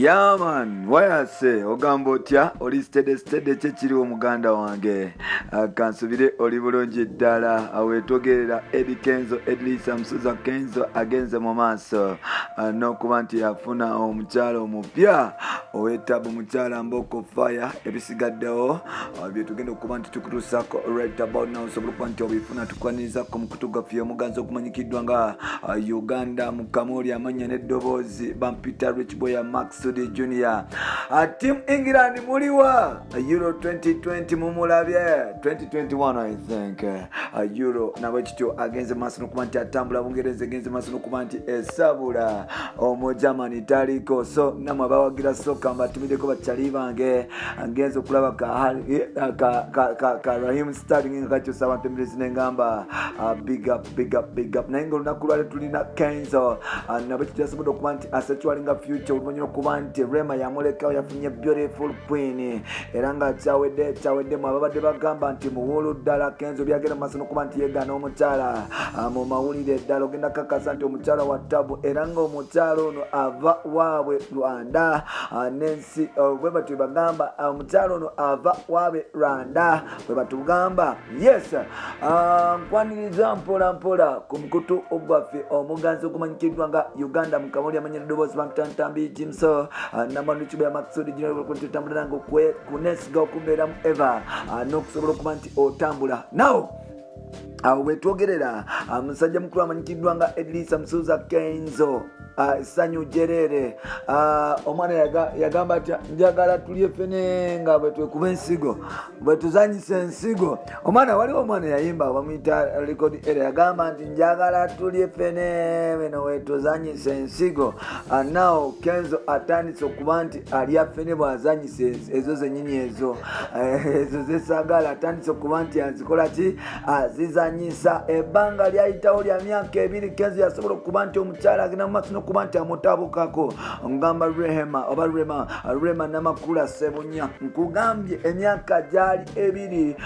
Yeah man, wayase ogamba otya oli steady steady kyekiriwo muganda wange kansubire oli bulungi ddala awetogerera Eddy Kenzo Edrisa Musuuza Kenzo agenze mu maaso n'okuba nti yafuna omukyala omupya ow'ettabu mukyala Mboko Fire ebisigaddewo bye tugenda okuba nti tukutuusaako right about now osobola okuba nti obifuna tukwanirizaako mu kutu gwaffe omuganzi okumanyikiddwa nga Uganda mu Kamoli amannya n'eddoboozi bampita Rich Boy Max Junior. Team England muliwa Euro 2020 mumulabye 2021 I think Euro nabwe kityo agenze maaso n'okuba nti atambula Bungereza agenze maaso n'okuba nti esabula Omujamani taliko so namwe abawagira soka mbatumiddeko bakyali bange agenze okulaba ka Raheem Sterling nga kakyusa abantu emirezi n'engamba big up big up big up naye ng'olunaku lwaleero tulina Kenzo nabwe kityo yasobodde okuba nti asecuringa future oluvannyuma okuba nti Rema yamulekawo yafunye beautiful queen era nga kyaweddemu ababadde bagamba nti muwulu ddala Kenzo byagenda mu maaso n'okuba nti yeegaana omukyala mu mawulire ddala ogenda kakasa nti omukyala wa ttabu era ng'omukyala ono ava waabwe Rwanda n'ensi bwe batyo bagamba omukyala ono ava waabwe Rwanda bwe batugamba yes nkwaniriza mpola mpola ku mukutu ogwaffe omuganzi ogumanyikiddwa nga Uganda mu Kamoli amannya n'eddoboozi Bamtantambi Jimso namanu kiba Maxudi Junior kwetutambula nange kunesiga okumbeeramu eva n'okusobola okuba nti otambula now awo wetwogerera musajja mukulu amanyikiddwa nga Edrisa Musuuza Kenzo Sanyu Jerere omwana yagamba ati njagala tulye ffene nga bwe twekuba ensigo bwe tuzanyisa ensigo omwana waliwo omwana yayimba bamuyita record era yagamba nti njagala tulye ffene beno wetuzanyisa ensigo now Kenzo atandise okuba nti alya ffene bw'azanyisa ezo zennyini ezo ezo zesagala atandise okuba nti azikola ki azizanyisa ebbanga lyayitawo lya myaka ebiri Kenzo yasobola okuba nti omukyala agenda mu maaso n'okuba nti amutabukako ngamba Rehema oba Rema Namakula Ssebunya nkugambye emyaka gyali ebiri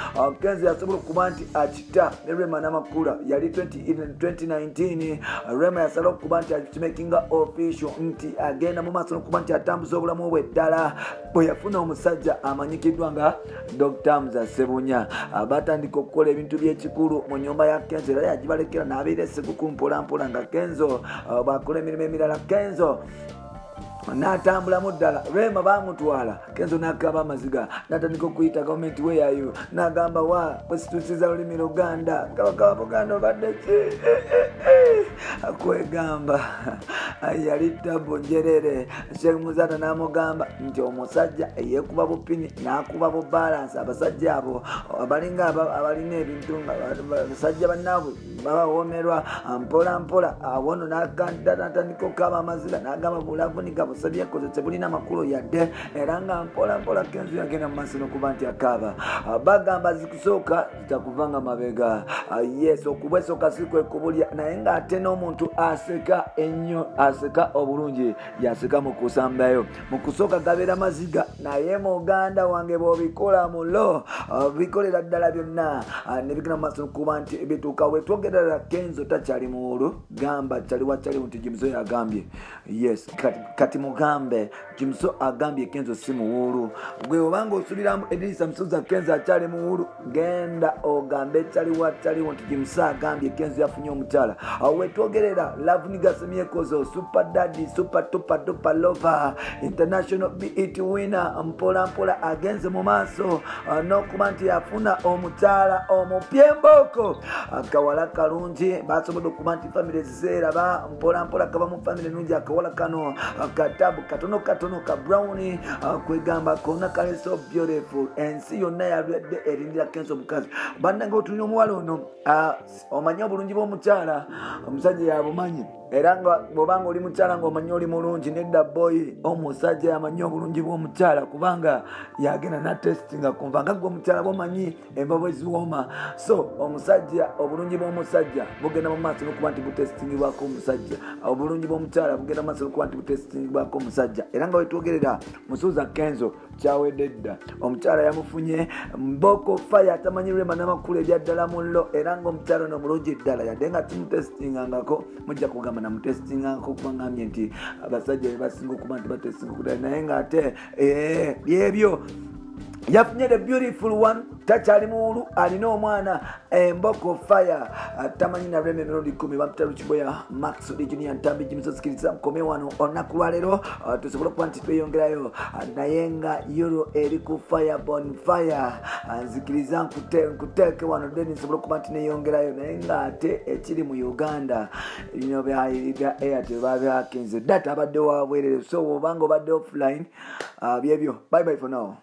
Kenzo yasobola okuba nti akita ne Rema Namakula yali 2019 Rema yasala okuba nti akimakinga official nti agenda mu maaso n'okuba nti atambuza obulamu bwe ddala bwe yafuna omusajja amanyikiddwa nga Dr. Hamza Ssebunya batandika okukola ebintu by'ekikulu mu nnyumba ya Kenzo era yagibalekera n'abeera esseguku mpola mpola nga Kenzo bakola emirimu emirala Kenzo n'atambulamu ddala Rema baamutwala Kenzo n'akaba amaziga n'atandika okuyita gavumenti weyayo n'agamba wa kwesitusiza lulimi Luganda kabaka wa Buganda obadde ki kwegamba yali tabu njerere Sheikh Muzata n'amugamba nti omusajja eyeekuba bupini n'akuba bubalansi abasajja abo abalinga abalina ebintu nga basajja bannaabwe babawoomerwa mpola mpola awo nno n'atandika okukaba amaziga n'agamba bulavunika busabye tebulina makulu yadde era nga mpola mpola Kenzo yagenda mu maaso n'okuba nti akaaba bagamba zikusooka zitakuvanga mabega yes okubwesooka si kwe kubulya naye ng'ate n'omuntu aseka ennyo aseka obulungi yaseka mu kusambayo mu kusooka gabeera maziga naye muganda wange bw'obikola mulo bikolera ddala byonna ne bigenda mu maaso n'okuba nti bituuka wetwogerera Kenzo takyali muwulu gamba kyaliwa kyaliwo nti Jimso yagambye yes kati mugambe Jimso agambye Kenzo si muwulu gwe obanga osubiramu Edrisa Musuuza Kenzo akyali muwulu genda ogambe kyaliwa kyaliwo nti Jimso agambye Kenzo yafunye omukyala awo wetwogerera Love Nigga Semyekozo Super Daddy Super Tupa Tupa Lover International BET winner mpola mpola agenze mu maaso n'okuba nti yafuna omukyala omupya emboko akawala kalungi basobodde okuba nti famire zeeraba mpola mpola kaba mu famire nungi akawala kano katabu katono katono ka brown kwegamba konna kali so beautiful ensi yonna yalwadde erindira Kenzo omukazi bannange otulina omuwala ono omanyi obulungi bw'omukyala omusajja yabumanyi era nga bw'obanga oli mukyala ng'omanyi oli mulungi nedda boyi omusajja yamanyi obulungi bw'omukyala kubanga yagenda natestinga kunva nga gwe omukyala bw'omanyi enva bwe ziwooma so omusajja obulungi bw'omusajja bugenda mu maaso n'okuba nti butestingibwako omusajja obulungi bw'omukyala bugenda mu maaso n'okuba nti butestingibwako okuvaako omusajja. Era nga wetwogerera Musuuza Kenzo kyawedde dda, omukyala yamufunye Mboko Fire atamanyi Rema n'amakulu ebyaddala mu llo. Era nga omukyala ono mulungi ddala, yadde nga timutesitingangako, mujja kugamba namutesitingangako kuba ngambye nti abasajja be basinga okuba nti batesitinga okudala, naye ng'ate byebyo yafunye the beautiful one, takyali muwulu, alina omwana Mboko Fire tamanyi na Rema emirundi 10. Bampita Lukiboya Max Junior Ntambi Jimisosikiriza. Nkome wano olunaku lwaleero tusobole okuba nti tweyongerayo, naye nga euro eri ku fire bonfire. Nzikiriza nkuteeke wano then nsobole okuba nti neyongerayo, naye nga ate ekiri mu Uganda bino bya Airtel babyakinze, data abadde wabwerere, so obanga obadde offline, byebyo. Bye bye for now.